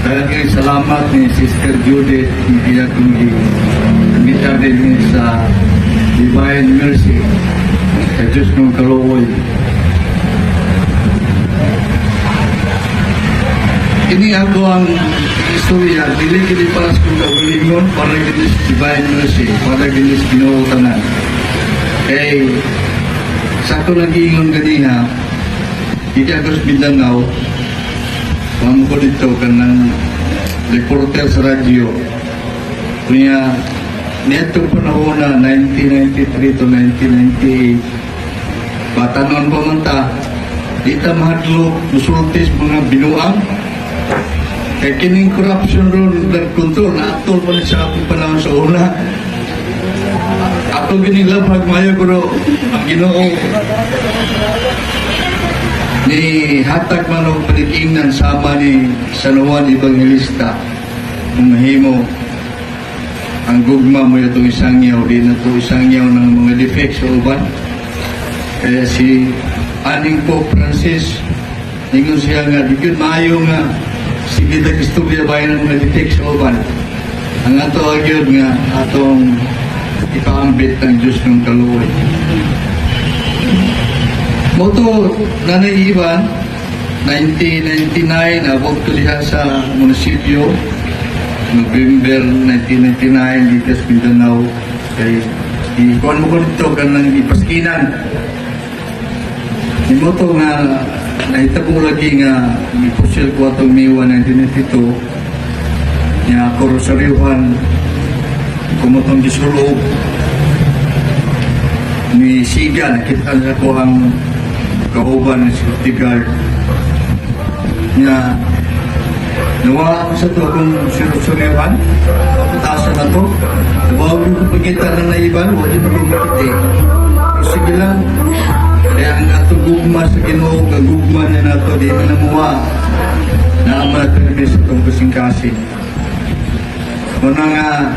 Daghang salamat ni Sister Judith nga iya kong gi-imbita din sa Divine Mercy sa Diyos ng kaluoy. Ini ako ang istorya, dili kini para sa kong kaugalingon, para kini sa Divine Mercy, para kini sa Ginoo tanan. Kay sa ako nag-iingon ganiha, gikan ko sa Mindanao, Pamo ko dito kanang reporter sa radyo. Niya, niadtong panahon na 1993 to 1998, batanon pa man ta, di ta mahadlok, musulti sa mga binuang. Kay kining corruption ron, blood control, naatol pa ni sa akong panahon sa una. Ako gining labhag maayo pero ang Ginoo ni hatag man og panikinan sama ni San Juan Evangelista kung mahimo ang gugma mo itong isangyaw, di na ito isangyaw ng mga defects sa uban. Kaya si aning Pope Francis, ningon siya nga di gyud maayo nga sige tag istorya bayan ng mga defects sa uban. Ang ato gyud nga atong ipaambit ng Diyos ng kaluoy. Mao to, Nanay Ivan, 1999, abot ko diha sa munisipyo, November 1999, dito sa Mindanao, kay ikuan mo ko dito, kanang ipaskinan. Mao to nga, nahitabo lagi nga, ipusil ko atong Miwa 1992, nga ako rosaryuhan, kumutong gisulob, ni Siga, nakita niya ko ang kauban ng security guard niya. Nawa sa to akong sinusurewan, patasan na to. Nabaw ko pagkita na naiban, wala na ko makita eh. Pero sige lang, kaya ang atong gugma sa Ginoo, nga gugma niya nato, di man namuha. Naama na ito sa itong kasing-kasing. Muna nga,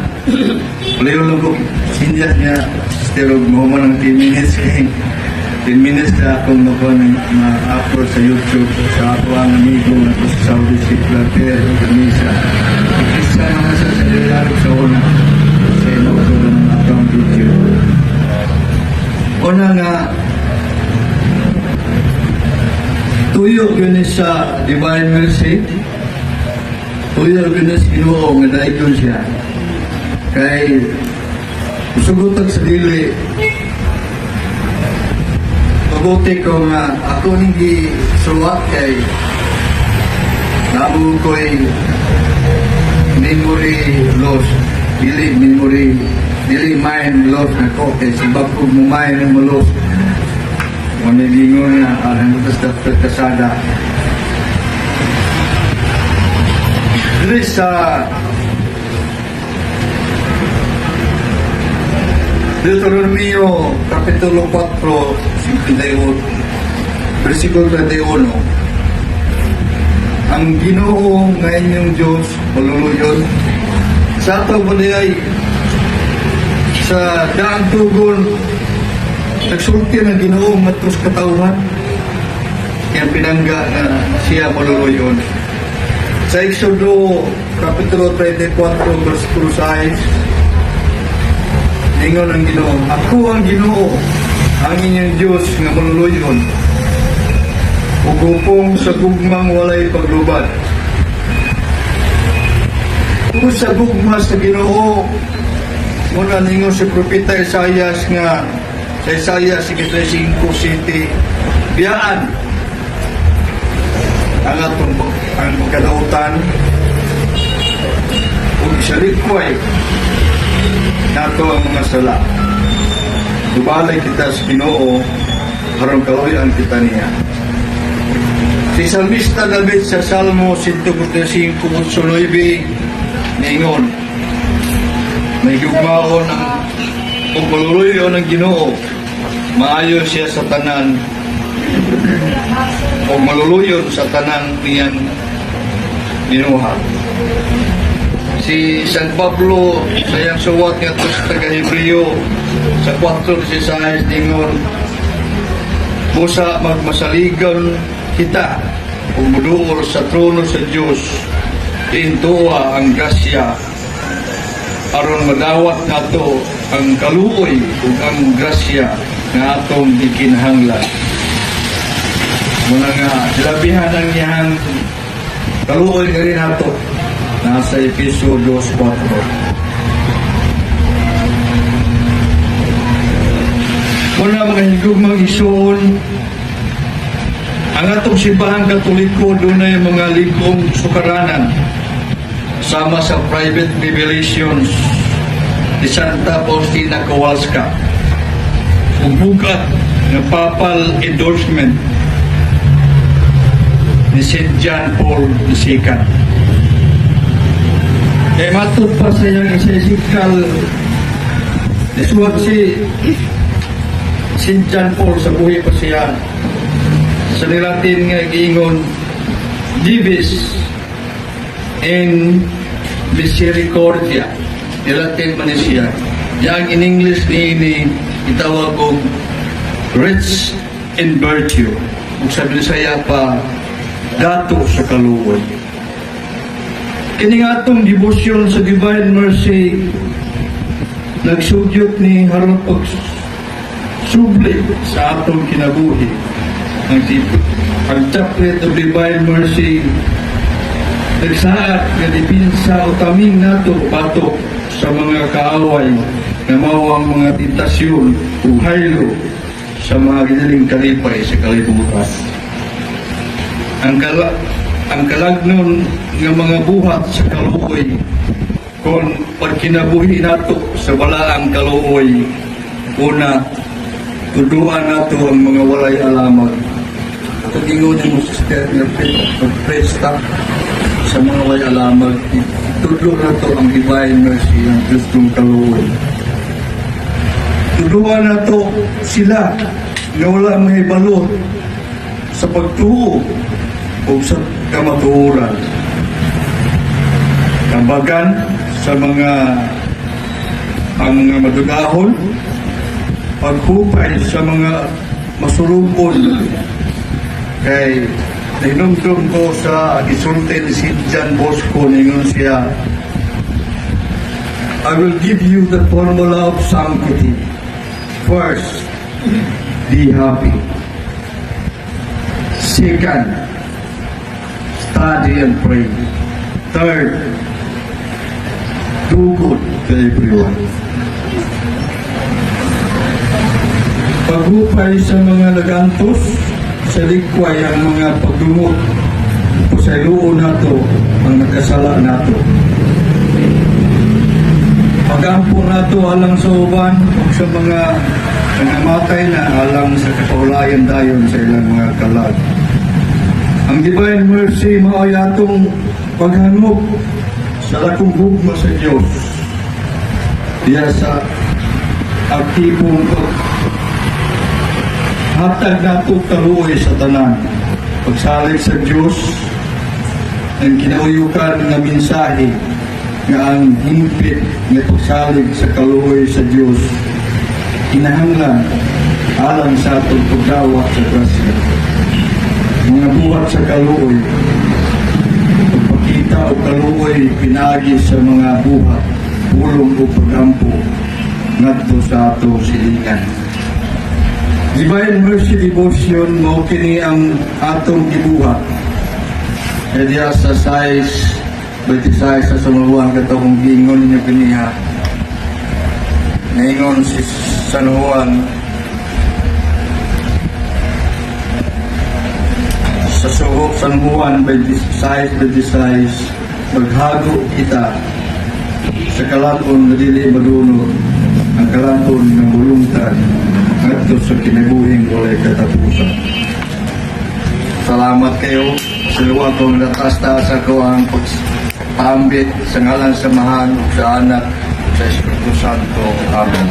palayo lang ko, sinyas niya, sister, og mahuman ng 10 minutes kay 10 minutes na akong makuha ng ma-upload sa YouTube sa ako ang amigo na ko sa Saudi si Plater Organisa. Isa naman sa nilalaro sa una sa inauto ng atong video. Una nga, tuyo yun sa Divine Mercy, tuyo yun sa Ginoo nga daigyon siya. Kay sugutag sa dili, mabuti ko nga ako ning suwat kay namo ko'y memory loss, dili memory, dili mind loss na ko kay si Bakog mo mind mo loss. Manilingon na alang sa Dr. Casada. Dili sa Deuteronomio Kapitulo 4, 51, versikulo 31. Ang Ginoo nga inyong Diyos, maluluyon. Sa ato ba ay sa daang tugon, nagsulti ng Ginoo ngadto sa katawhan. Kaya pinangga na siya maluluyon. Sa Exodo, Kapitulo 34, versikulo 6, ingon ang Ginoo, "Ako ang Ginoo, ang inyong Diyos nga maluluyon, ug hupong sa gugmang walay paglubad." Kung sa gugma sa Ginoo, muna ningon si Propeta Isaias nga sa Isaiah 55:7, biyaan ang atong ang pagkadautan ug isalikway nato ang mga sala. Dubalay kita sa Ginoo aron kaluoyan kita niya. Si Salmista David sa Salmo 145:9 niingon, "May gugmaon ang ug maluluyon ang Ginoo, maayo siya sa tanan ug maluluyon sa tanan niyang binuhat." Si San Pablo sa iyang suwat nga sa taga Hebreo sa 4:16 ningon, "Busa magmasaligan kita ug muduol sa trono sa Dios." Tintuwa ang grasya aron madawat nato ang kaluoy ug ang grasya nga atong gikinahanglan. Muna nga hilabihan ang iyang kaluoy nga rin nato nasa Efeso 2:4. Muna, mga higugmang igsoon, ang atong Simbahang Katoliko dunay mga lig-ong sukaranan sama sa private revelations ni Santa Faustina Kowalska ug bugat nga papal endorsement ni St. John Paul II. Kay matod pa sa iyang encyclical, nisuwat si St. John Paul sa buhi pa siya sa nilatin nga giingon Dives in Misericordia. Nilatin man ni siya. Yang in English ni itawag og rich in virtue. Ug sa Bisaya pa, dato sa kaluoy. Kini nga atong devotion sa Divine Mercy nagsugyot ni aron pag subli sa atong kinabuhi. Ang Chaplet of Divine Mercy nagsaad nga depensa o taming nato batok sa mga kaaway nga mao ang mga tentasyon ug haylo sa mga giniling kalipay sa kalibutan. Ang kalagnon nga mga buhat sa kaluoy kon pagkinabuhi nato sa balaang kaluoy: una, tuduan nato ang mga walay alamag. Pag-ingon mo, sister, nga pagpresta sa mga walay alamag, tudlo nato ang Divine Mercy, ang Kristong kaluoy. Tuduan nato sila nga wala mahibalo sa pagtuo o sa kamatuoran. Tambagan sa mga ang mga madugahon, paghupay sa mga masulubon, kay nahinumdum ko sa gisulti ni St. John Bosco. Ningon siya, "I will give you the formula of sanctity. First, be happy. Second, study and pray. Third, do good to everyone." Paghupay sa mga nagantos, sa likway ang mga pagdumot, pasayloon nato ang nagkasala nato. Pagampo nato alang sa uban ug sa mga nangamatay na alang sa kapaulayan dayon sa ilang mga kalag. Ang Divine Mercy mao'y atong paghangop sa dakong gugma sa Dios. Diya sa aktibong hatag nato kaluoy sa tanan. Pagsalig sa Dios ang kinauyukan nga mensahe nga ang hingpit nga pagsalig sa kaluoy sa Dios kinahanglan alang sa atong pagdawat sa grasya. Mga buhat sa kaluoy: pagpakita og kaluoy pinaagi sa mga buhat, pulong o pagampo ngadto sa atong silingan. Divine Mercy Devotion, mao kini ang atong gibuhat. Kaya diya sa size, 26 sa San Juan, katong giingon ninyo kaniha. Naingon si San Juan sa suhok San Juan 26, 26, "Maghago kita sa kalan-on nga dili madunot, ang kalan-on nga mulungtad ngadto sa kinabuhing walay katapusan." Salamat kayo sa luwa kong nataas-taas ako ang pagpaambit sa ngalan sa Amahan, ug sa Anak, ug sa Espiritu Santo. Amen.